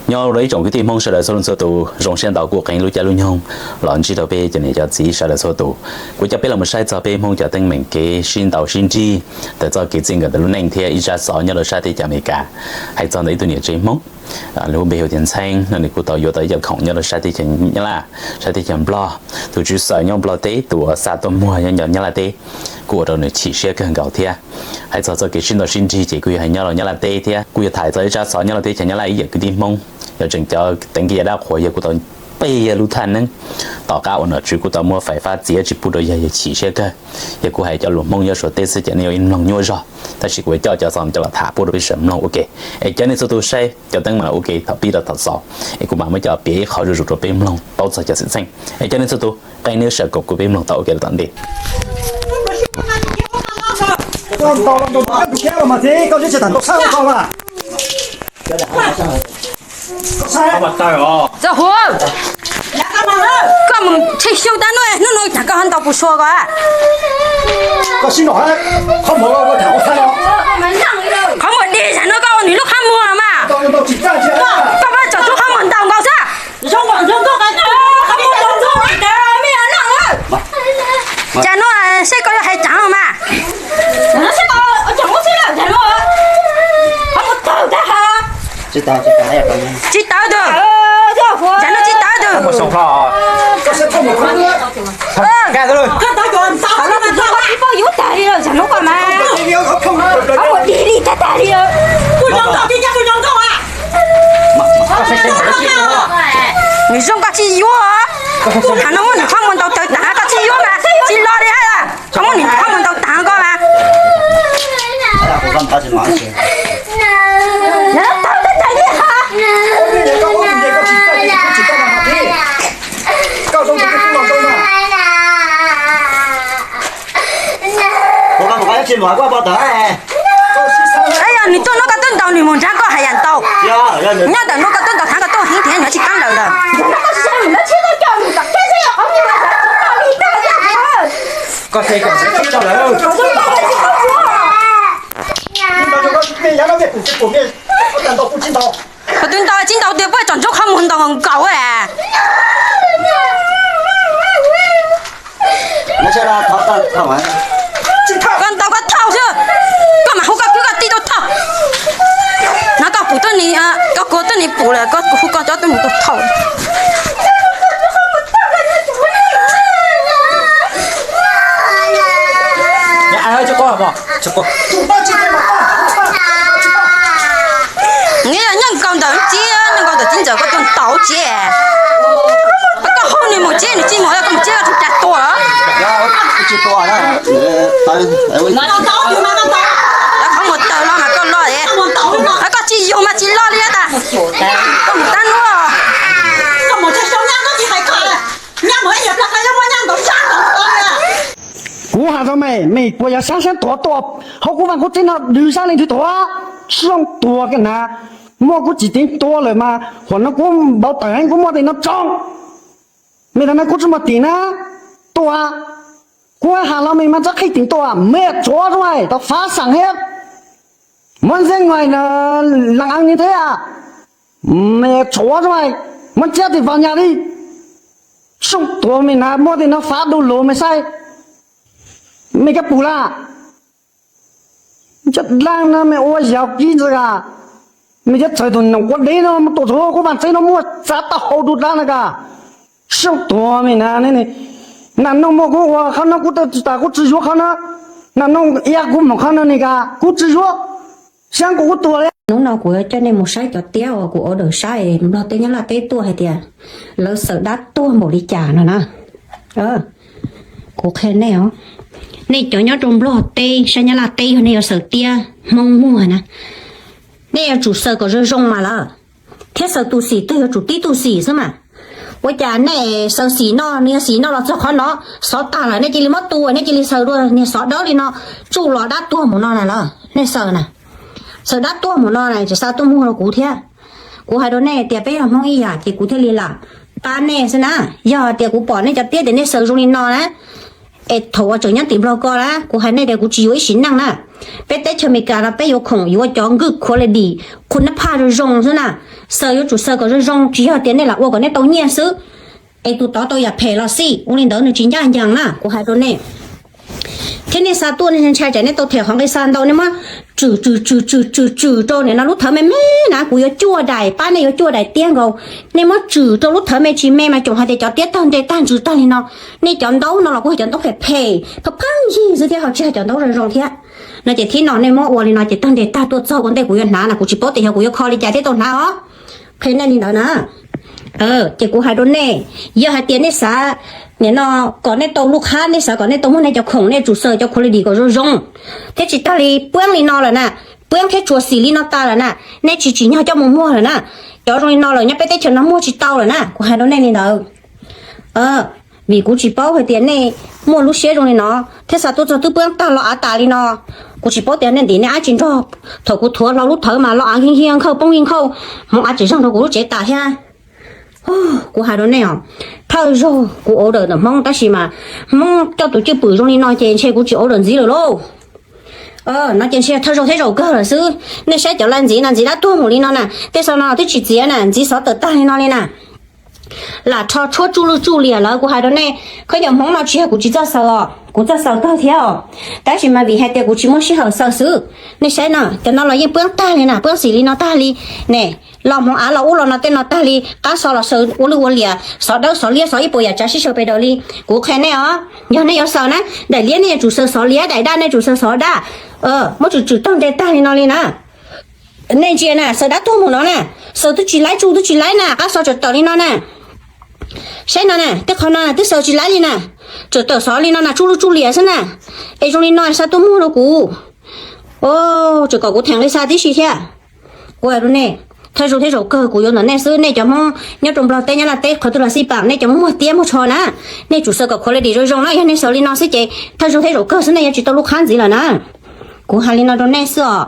Nyob rau ib tsoom kwv tij Hmoob sawv daws txhua leej txhua tus, zoo siab ntau kuj qee lub caij lub nyoog los ntsib rau peb cov niam cov txiv sawv daws txhua tus. Kuv coj peb los mus saib txog peb Hmoob cov teeb meem kev sib ntaus sib nrig, tawm txoj kev txij nkawm ntawm lub neej thiab ib tsab xov nyob rau sab teb chaws Amelikas. Hais txog ntawm ib tug niam tsev Hmoob, lub npe hu tias Ntxheeb no, nws kuj tau yuav tau ib co khoom nyob rau sab teb chaws Nyab Laj, sab teb chaws Nplog. Tus tswv xeem nyob Nplog teb, tus uas xa tuaj muag nyob Nyab Laj teb, kuj ua rau nws chim siab kawg nkaus thiab. Hais txog txoj kev sib ntaus sib nrig ces kuj yog hais nyob rau Nyab Laj teb thiab, kuj yog tham txog ib tsab xov nyob rau teb chaws Nyab Laj ib yam kwv tij Hmoob, yog tseem cov teev kev yav dab qhuas yog kuj tau peb yawg lub thaj neeb. Tom qab uas nom tswv kuj tau muab fais fab txiav tsis pub rau yawg, yawg chim siab kawg. Yog kuj hais cov lus Hmoob nyob Suav teb xwb ces nej yuav ib mloog nyuaj zog, tab sis kuv yuav coj cov xov coj los tham pub rau peb sawv mloog ua ke. Es cov nej txhua tus saib cov teeb meem ua ke thaum pib rau thaum xaus, es kuv mam muab coj piav ib qho zuj zus rau peb mloog paub txog cov xwm txheej. Es cov nej txhua tus, qee nej sawv koom kuv peb mloog tau ua ke rau tom ntej. Huv, koj mus tsheej xyoo tab no, hnub no tag koj ho ntaus puas sua ko? Qhov muag dig zag no koj ua nws lub qhov muag los mas. Koj pab tsom tub qhov muag ntaus nkaus xwb. Cas no seb koj yuav hais tsav mas. Tsis tawv tus, cas no tsis tawv tus. Nws zoo koj tsis yuav. Thaum no muab nws qhov muag ntaus tawv tag koj tsis yuav mas tsis los li hab. Koj muab nws qhov muag ntaus tag koj mas. Yog nws tuaj no koj twb ntaus nws mus nrag koj hais yam ntau. Nyob ntawm no koj twb ntaus tag koj tuaj heev tiag nws tsis kav lawm lawm. Koj twb ntaus tsis ntaus tias puab tsom ntsoov qhov muag ntaus nkaus. Koj ntaus koj thauj xwb, koj mam hu koj kwv koj tij tuaj thauj. Nov koj pum tuab ni, koj kuv tuab ni pum lawm, koj hu koj cov tuab mus tuaj thauj. Nws yog nyob nkaus ntawm txiv, nyob nkaus ntawm txiv ntxawm koj tuaj ntaus txiv. Koj hu nws mus txiv, nws tsis mus koj mus txiv koj tsis cas tua. Qhov muag tawg los mas koj los, koj tsis yug mas tsis los li tas. Koj mus tab nuj. Kuv has rau mej, mej puas yog sab sab tuav tuaj hauv kuv vaaj kuv tsev no dwg sab leej twg tuav? Zoo tuag kawg na, muaj kuv tsis teev tuav lawm mas huam no kuv npau taws heev kuv muaj tej no tsoo. Mej tas na kuv tsi muaj tim na, tuaj, kuv has los mej mas txhob qhib tim tuaj, mej tsuav zoo tau fav xam thiab. Muab ntxeeb na, leej eev ni thiab, mej tsuav zoo, muab tsiab tej vaag nyaj li. Zoo tuag mej na, muab tej no fav du lug mej saib, mej kab pum lawm. Cov dlaab no mej ua yog kib ntxawg a, mej cov txawg tus noom quav dev no tuaj txug kuv vaaj tsev no muaj txav taub hau du dlaab na ka. Zoo tuag mej na, nam noog muaj kuv ua qhov no kuv tas kuv tsi yuav qhov no, nam noog ia kuv moog qhov no ne ka kuv tsi yuav, xyaav kuv kuv tuag li. Hnub no kuv coj nej mus saib cov tiab uas kuv order saib Nplog teb Nyab Laj teb tuaj hais tias lawv xaws dab tuag npaum li cas no na. Kuv qhia nej os, nej cov nyob rau Nplog teb sab Nyab Laj teb yog nej yuav xaws tiab Hmoob muag na, nej yuav tsum xaws kom zoo zoo mas lawm, thiab xaws tus xim twg yuav tsum tib tug xim xwb mas. Ua cas nej xaws xim no, nws yog xim no los txog qhov no, xov tag lawm nej cia li muab tu, nej cia li xaws dua niag xov dawb li no, tsuj los dab tuag mus no na los nej xaws na. Xaws dab tuag mus no na tsis xa tuaj muag rau kuv thiab. Kuv hais rau nej tias peb yog Hmoob ib yam ces kuv thiaj li lam pab nej xwb na. Yog tias kuv pom nej cov tiab tias nej xaws zoo li no na, Es thaum uas tseem nyob tim Nplog ko na, kuv hais nej tias kuv tsis yuav ib sim neej na. Peb teb chaws Amelikas no peb yuav khoom yuav cov good quality, qhua nab phaj zoo zoo xwb na. Xaws yuav tsum xaws kom zoo zoo, tsis yog tias nej lam ua kom nej tau nyiaj xwb es tus tod tau yam phem los xij, ua li ntawd nws tsis ncaj ncees na, kuv hais rau nej. Thiab nej xa tuaj ntshai tsam nej tau them qhov nqi xa ntau, nej muab tswm tswm tswm tswm tswm tswm rau nim no lub thawv me me na, kuv yuav cuaj daim, pab nej yuav cuaj daim tiab nkaus. Nej muab tswm rau lub thawv me tsis me mas tsoom hais tias cov tiab tawg nte tag ntsws tag li no, nej cov ntaub no los kuj yog cov ntaub phem phem pheej pheej yig xwb thiab ho tsis yog cov ntaub zoo zoo thiab. No ces thib no nej muab ua li no ces tawg nte tag tuaj txog ua ntej kuv yuav hnav na, kuv tsis paub tias yog kuv yuav kho li cas thiab tau hnav os. Qhia nej li ntawd na. Ces kuv hais rau nej, yog hais tias nej xav nim no kom nej tau lub qhab, nej xav kom nej tau muaj nej cov khoom, nej tsum xaws cov quality kom zoo zoo, thiab tsis tag li puab li no lawm na, puab thiab tsuas xim li no tas lawm na, nej tsis tsim nyog coj mus muag lawm na. Cov zoo li no lawm nyob peb teb chaws no muag tsis tau lawm na, kuv hais rau nej li ntawd. Vim kuv tsis paub hais tias nej muaj lub siab zoo li no thiab xa tuaj txog twb puab tag los av tas li no. Kuv tsis paub tias nej ntim nej ab tsis nrog, thaum kuv thuav hlo lub thawv mas los av nkig nkig nkauj poob nkig nkauj, hmoov av tsis zeeg rau kuv lub tsev tas thiab. Kuv hais rau nej os, thawj zaug kuv order ntawm Hmoob tab sis mas Hmoob coj tus cwj pwm zoo li no ces ntshe kuv tsis order ntxiv lawm lauj. No ces ntshe thawj zaug thiab zaum kawg lawm xwb. Nej saib cov laj ntxiv no ntxiv dab tuag mus li no na, tej xov no twb tsis txiav na, ntxiv xov tawm tag li no li na. Lam rho tshuab tsuj lwj tsuj liam lawm, kuv hais rau nej, khaub ncaws Hmoob no tsis yog kuv tsis txawj xaws os, kuv txawj xaws kawg thiab os, tab sis mas vim hais tias kuv tsis muaj sij hawm xaws xwb. Nej saib no, cov no los yeej puab tag li na, puab xim li no tag li ne, los hmoov av los ub los no tej no tag li, qab xov los xaws ua lwj ua liam, xov dawb xov liab xov ib puas yam tsav sib xyaw pes daws li. Kuv qhia nej os, yog nej yuav xaws na, daim liab nej yuav tsum xaws xov liab, daim daj nej tsum xaws xov daj, muab tswm tswm tawg nte tag li no li na. Nej ntsia na, xaws dab tuag mus no na, xaws twb tsis laib tsuj twb tsis laib na, qab xov tseem tawm li no na. Saib no na, tej qhov no twb xaws tsis laib li na, tseem tawm xov li no na, tsuj lwj tsuj liam xwb na. Es zoo li no xa tuaj muag rau kuv, tseem kom kuv theem li xa tib si thiab. Kuv hais rau nej, thawj zaug thiab zaum kawg kuv yuav ntawm nej xwb, nej cov Hmoob nyob rau Nplog teb Nyab Laj teb qhov twg los xij pam, nej cov Hmoob muag tiab muag tsho na, nej tsum xaws kom quality zoo zoo na, yog nej xaws li no xwb ces thawj zaug thiab zaum kawg xwb nej yuav tsis tau lub qhab ntxiv lawm na. Kuv hais li no rau nej xwb os.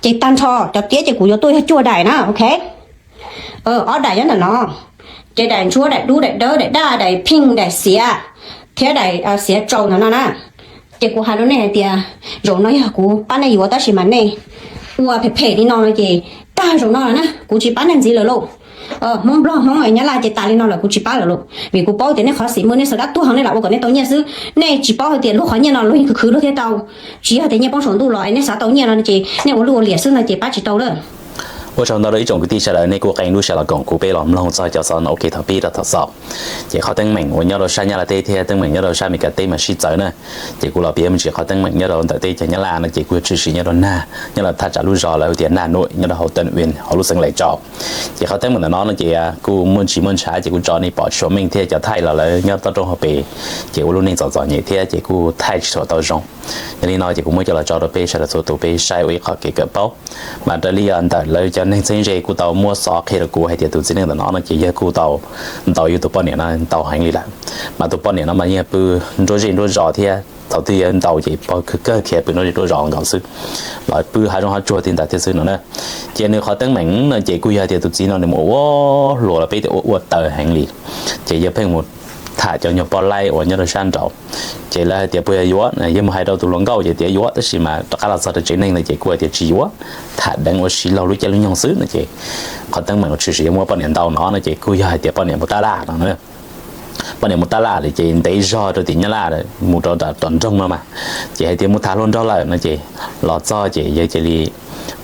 Ces tag nrho cov tiab ces kuv yuav tuaj yog cuaj daim na, ok. Ob daim nyob ntawm no, ces daim ntsuab, daim dub, daim dawb, daim daj, daim pink, daim xiav, thiab daim xiav tsaus ntawm no na. Ces kuv hais rau nej hais tias zaum no yog kuv pab nej yuav tab sis mas nej ua phem phem li no no ces tag zaum no lawm na, kuv tsis pab nej ntxiv lawm lauj. Hmoob Nplog Hmoob Nyab Laj ces tas li no lawm kuv tsis pab lawm lauj, vim kuv paub tias nej qhov xim muaj nej xav dab tuag heev nej lam ua kom nej tau nyiaj xwb, nej tsis paub hais tias luag qhov nyiaj no luag yeej khwv khwv luag thiaj tau. Tsis yog tias nyiaj poob saum ntuj los es nej xav tau nyiaj no ces nej ua lwj ua liam xwb no ces pab tsis tau lawm. Ua tsaug ntau rau ib tsoom kwv tij sawv daws nej kuj qee lub sij hawm los koom kuv peb los mloog txog cov xov no ua ke thaum pib rau thaum xaus. Ces qhov teeb meem uas nyob rau sab Nyab Laj teb thiab teeb meem nyob rau sab Amelikas teb mas sib txawv na. Ces kuv los piav me ntsis qhov teeb meem nyob rau ntawm teb chaws Nyab Laj no ces kuv yuav tshwm sim nyob rau Naj, nyob rau thaj tsam lub zos lawv hu tias Naj Nuam nyob rau hauv Tân Uyên hauv lub xeev Lai Châu. Ces qhov teeb meem ntawm no no ces kuj muaj ntsis muaj ntshav ces kuj tso nej pom tsis tshua meej thiab cov thaij los lawv nyob toj roob hauv pes ces ua lub neej txom txom nyem thiab ces kuj thaij tsis tshua tau zoo. Yog li no ces kuv muab coj los tso rau peb sawv daws txhua tus peb saib ua ib qho kev kawm paub. Mas raws li ntawm lawv cov neeg txheeb ze kuj tau muab xov qhia rau kuv hais tias tus txiv neej ntawm no no ces yawg kuj tau ntaus yawg tus poj niam no ntau heev li lawm. Mas tus poj niam no mas yog pw nruab zej nruab zos thiab thaum twg yawg ntaus ces pog kawg khiav pw nruab zej nruab zos nkaus xwb, los pw hav zoov hav tsuag tib ntawd thiab xwb no na. Ces nws qhov teeb meem no ces kuj yog tias tus txiv no nws mus ua hluas los peb tias ua ua taws heev li, ces yawg pheej mus tham cov nyuag poj laib uas nyob rau sab nraud. Ces lawv hais tias puas yog yuav, yawg mus hais rau tus hluas nkauj ces tias yuav, tab sis mas rov qab los txog rau tsev neeg no ces kuj hais tias tsis yuav, tham deev ua si laug lub caij lub nyoog xwb no ces qhov teeb meem uas tshwm sim yawg muab poj niam ntaus no no ces kuj yog hais tias poj niam mus tab laj no. Poj niam mus tab laj lawm ces ntev zog rau tim Nyab Laj mus rau tom nroog no mas, ces hais tias mus tham hluas nraug lawm no ces los txog ces yawg cia li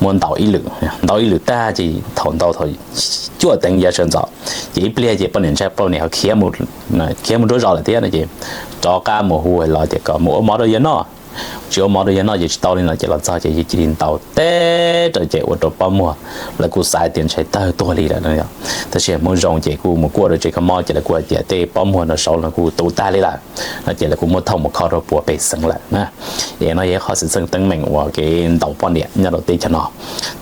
muab ntaus ib lwm, ntaus ib lwm tag ces thaum ntaus thaum cuaj teev yav sawv ntxov, ces ib pliag ces poj niam ntshai poj niam ho khiav mus nruab zos lawm thiab no ces rov qab mus hu los tias kom mus ua mov rau yawg noj. Tsis ua mov rau yawg noj ces tsis tau li no ces los txog ces yawg cia li ntaus teb rau ces ua rau pob muag, lawv kuj xav tias ntshai tawg tuag li lawm no. Tab sis hmoov zoo ces kuj mus kuaj rau tsev kho mob ces lawv kuj hais tias tej pob muag no saud no kuj tu tag li lawm no ces lawv kuj muab thauj mus kho rau puas pej xeem lawm na. Es no yog qhov xwm txheej teeb meem uas kev ntaus poj niam nyob rau teb chaws no.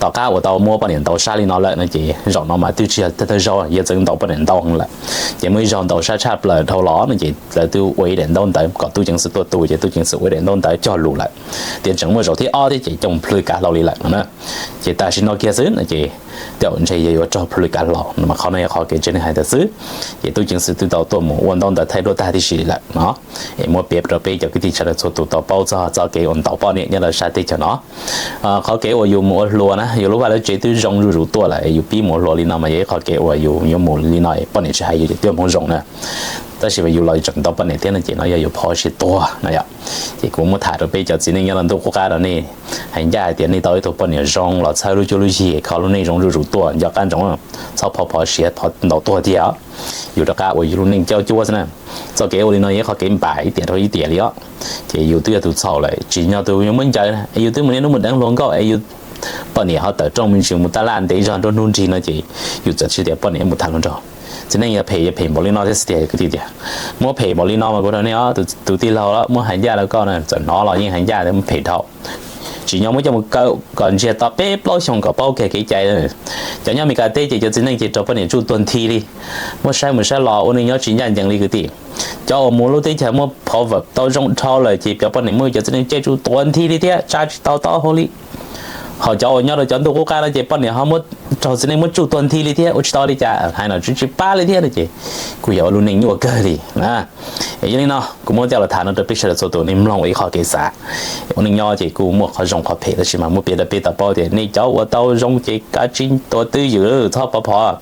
Tom qab uas tau muab poj niam ntaus sab li no lawm no ces zaum no mas twb tsis yog thawj zaug yawg txawm ntaus poj niam ntau heev lawm. Ces muaj ib zaug ntaus sab tshaj plaws dhau los no ces lawv twb ua ib daim ntaub ntawv kom tub ceev xwm tuaj tu ces tub ceev xwm ua ib daim ntaub ntawv cog lus lawm, tias tseem muaj zaum thib ob thiab ces coj plhws kav hlau li lawm no na. Ces tam sim no kiag xwb no ces tej zaum ntshe yog yuav raug plhws kav hlau no mas qhov no yog qhov kev tsev neeg hais ntawd xwb. Ces tub ceev xwm twb tau tuaj mus ua ntaub ntawv thaij duab tag tib si li lawm no. Es muab piav rau peb cov kwv tij sawv daws txhua tus tau paub txog txoj kev uas ntaus poj niam nyob rau sab teb chaws no. Qhov kev uas yus mus ua hluas na, yus lub vaj lub tsev twb zoo zuj zus tuaj lawm es yus pib mus ua hluas li no mas yog ib qhov kev uas yus yuav mus li no poj niam tsis hais yus ces twb yog hmoov zoo na. Tab sis mas yus los tseem ntaus poj niam thiab no ces no yog yus phov siab tuag no yom. Ces kuv muab tham rau peb cov txiv neej nyob rau ntuj qub qab rau nej, hais ncaj hais tias nej tau ib tug poj niam zoo los txhawb lub cuab lub yig kho lub neej zoo zuj zus tuaj nco qab ntsoov, txhob phov phov siab phov ntaus tuag tiag. Yus rov qab ua yus lub neej coj cuab xwb na. Txoj kev ua li no yog ib qhov kev npam ib tiam rau ib tiam li os. Ces yus twb yog tus txhaum lawm tsim nyog tus yuav muab ncaws es yus twb mus niaj hnub mus deev hluas nkauj es yus poj niam ho tawm rooj me ntsis mus taj laj ntev zog nruab hnub nrig no ces yus txawm tsis tias poj niam mus tham hluas nraug. Txiv neej yog phem yog phem npaum li no thiab xwb tiag kwv tij tiag. Muab phem npaum li no mas kuv rau nej os, tus tij laug muab hais ncaj rau koj na, txawm hnov los yeej hais ncaj tias muab phem dhau. Tsim nyog muab coj mus kaw kom ntsiag to peb plaub xyoos kom paub kiag kev cai. Cov nyob Meskas teb ces cov txiv neej ces raug poj niam tsuj tuag nthi li. Muab saib mus saib los ua neej nyob tsis ncaj ncees li kwv tij. Cov uas mus lub teb chaws muaj phov vawm tau zoo dhau lawm ces cov poj niam muab cov txiv neej caij tsuj tuag nthi li thiab tsa tsis tau taub hau li. Ho cov uas nyob rau cov ntuj qub qab no ces poj niam ho muab raug txiv neej muab tsuj tuag nthi li thiab ua tsis tau li cas, hais nom tswv tsis pab li thiab no ces kuj yog ua lub neej nyuaj kawg li na. Es yog li no kuv muab coj los tham no rau peb sawv daws txhua tus nej mloog ua ib qho kev xav. Ua neej nyob ces kuj muaj qhov zoo qhov phem tab sis mas muab piav rau peb tau paub tias nej cov uas tau zoo ces kav tsij tuav twj ywm txhob phov phov.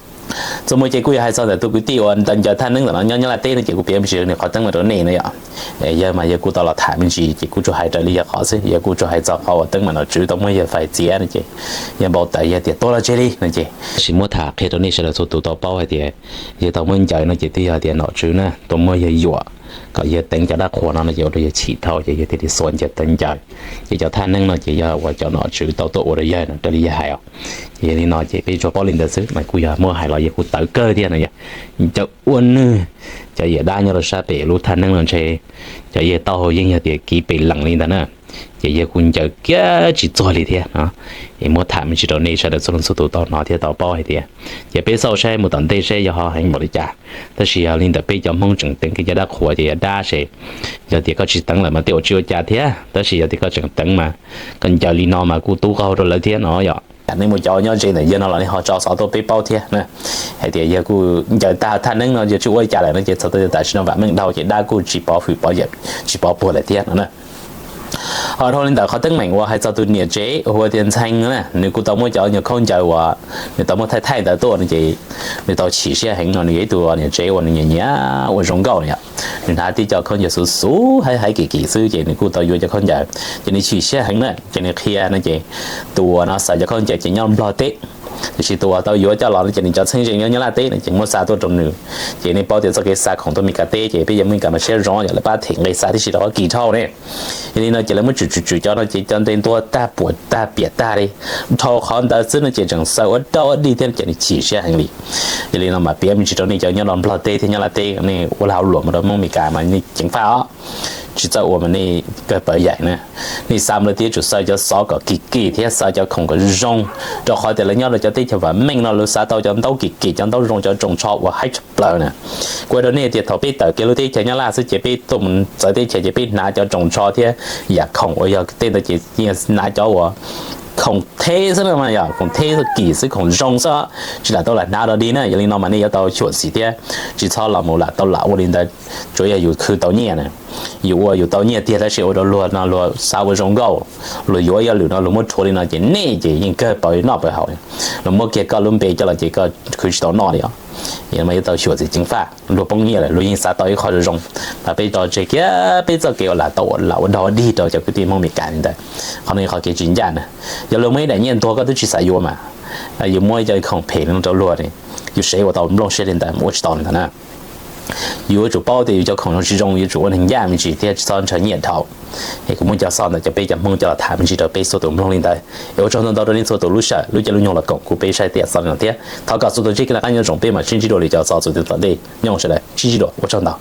Txuas mus ces kuj yog hais txog ntawm tus kwv tij uas ntaus ncaws thaj neeb ntawm no nyob Nyab Laj teb no ces kuv piav me ntsis nws qhov teeb meem rau nej no yom. Yawg mas yawg kuj tau los tham me ntsis ces kuv tsuas hais raws li yawg qhov xwb, yawg kuj tsuas hais txog qhov uas teeb meem nom tswv tau muab yawg fais txiav no ces yawg npau taws yawg tias tuag los tseg li no ces tab sis muab tham qhia rau nej sawv daws txhua tus tau paub hais tias yawg tau muab ncaws no ces twb yog tias nom tswv na tau muab yawg yuam kom yawg teev cov dab qhuas no no ces ua rau yawg chim dhau ces yawg thiaj li xuas ncaws tawv ncaws. Ces cov thaj neeb no ces yog uas cov nom tswv tau tuaj ua rau yawg no raws li yawg hais os. Ces yog li no ces peb tsuas paub li ntawd xwb mas kuj yog muab hais los yawg kuj tawv kawg thiab no yog. Cov ua nwg, cov yawm dab nyob rau sab pem lub thaj neeb no ntshe cov yawg tau yeej yog tias kiv pes lees li ntawd na. Ces yawg kuj ncaws kiag tsis txuag li thiab no. Es muab tham me ntsis rau nej sawv daws txhua leej txhua tus tau hnov thiab tau paub hais tias, ces peb xauj saib mus tom ntej saib yog ho heev npaum li cas. Tab sis yog li ntawd peb cov Hmoob tseem teev kiag cov dab qhuas ces yog dab se. Yog tias koj tsis teev lawm mas tej zaum tsis ua cas thiab, tab sis yog tias koj tseem teev mas koj ncaws li no mas kuj tub qaug rau lawv thiab no yom. Nej mus cov nyob ze ntawm yawg no los nej ho tso xov tuaj peb paub thiab na. Hais tias yawg kuj ncaws tag thaj neeb no yawg tsis ua li cas lawm no ces txog tam sim no vam meej dhau ces dab kuj tsis pov hwm pov yawm tsis pov puag lawm thiab no na. Ho dhau li ntawm qhov teeb meem uas hais txog tus niam tsev hu ua tias Ntxhee na, nws kuj tau muab cov nyuag khaub ncaws uas nws tau muab thaij thaij ntawd tuaj no ces nws tau chim siab heev no nws yog ib tug niam tsev uas nws nyiam nyiam ua zoo nkauj no yom. Nws hnav tib co khaub ncaws xuv xuv haiv haiv kim kim xwb ces nws kuj tau yuav cov khaub ncaws ces nws chim siab heev na ces nws qhia no ces tus uas no xaws cov khaub ncaws ces nyob Nplog teb. Tiam sis tus uas tau yuav coj los no ces nws cov txheeb ze nyob Nyab Laj teb no ces muab xa tuaj rau nws. Ces nej paub tias txoj kev xa khoom tuaj Meskas teb ces peb cov Meskas mas siab zoo yog lawv pab them nqe xa tib si rau qhov kis dhau ne. Yog li no ces lawv muab tsum tsum tsum cov no ces cov nte ntua tag puas tag piam tag li. Dhau qhov ntawd xwb no ces tseem xaws ua dog ua dig thiab ces nws chim siab heev li. Yog li no mas piav me ntsis rau nej cov nyob rau Nplog teb thiab Nyab Laj teb nej ua lag ua luam mus rau Hmoob Meskas mas nej ceev faj os. Tsis txawj ua mas nej kawg pawv yaim na. Nej xa mus lawm tias tsum xaws cov xov kom kim kim thiab xaws cov khoom kom zoo, rau qhov tias lawv nyob rau cov teb chaws vam meej no lawv xav tau cov ntaub kim kim cov ntaub zoo cov tsoos tsho uas haib tshaj plaws na. Kuv hais rau nej tias thaum peb tawm kiag lub teb chaws Nyab Laj xwb ces peb tuaj mus txawv teb chaws ces peb hnav cov tsoos tsho thiab yam khoom uas yog tej ntawd ces yeej hnav cov uas khoom theb xwb na, yog khoom theb xwb kim xwb khoom zoo xwb, tsis lam tau lam hnav dog dig na. Yog li no mas nej yuav tau xyuam xim thiab tsis txhob los mus lam tau lam ua li ntawd. Tsuas yog yus khwv tau nyiaj na, yus ua yus tau nyiaj tiag tab sis ua rau luag no luag xav ua zoo nkauj, luag yuav ib lwm no luag muab rhuav li no ces nej ces yeej kawg pawv noj pawv haus. Luag muab kiag koj lub npe coj los ces koj khwv tsis tau noj li os. Mas yuav tau xyuam xim ceev faj, luag poob nyiaj lawm luag yeej xav tau ib qho zoo zoo. Mas peb tso tseg kiag peb txoj kev uas lam tau lam ua dog ua dig rau cov kwv tij Hmoob Meskas li ntawd. Qhov no yog qhov kev tsis ncaj na. Yog luag muaj ib daim nyiaj ntuag koj twb tsis xav yuav mas yus muab cov khoom phem no rau luag, yus sev ua tau nplooj siab li ntawd ua tsis tau li ntawd na. Yus yuav tsum paub tias yus cov khoom zoo tsis zoo yuav tsum ua neeg ncaj me ntsis thiab tsis txhob ntshaw nyiaj dhau. Es kuv muab cov xov ntawm cov peb cov Hmoob coj los tham me ntsis rau peb txhua tus mloog li ntawd. Es ua tsaug ntau ntau rau nej txhua tus lub sij hawm lub caij lub nyoog los koom kuv peb saib tias xov li no thiab thov kom txhua tus ntsib kev noj qab nyob zoo peb mam sib ntsib dua li cov xov txuas tus tom ntej nyob zoo sawv daws sib ntsib dua ua tsaug ntau.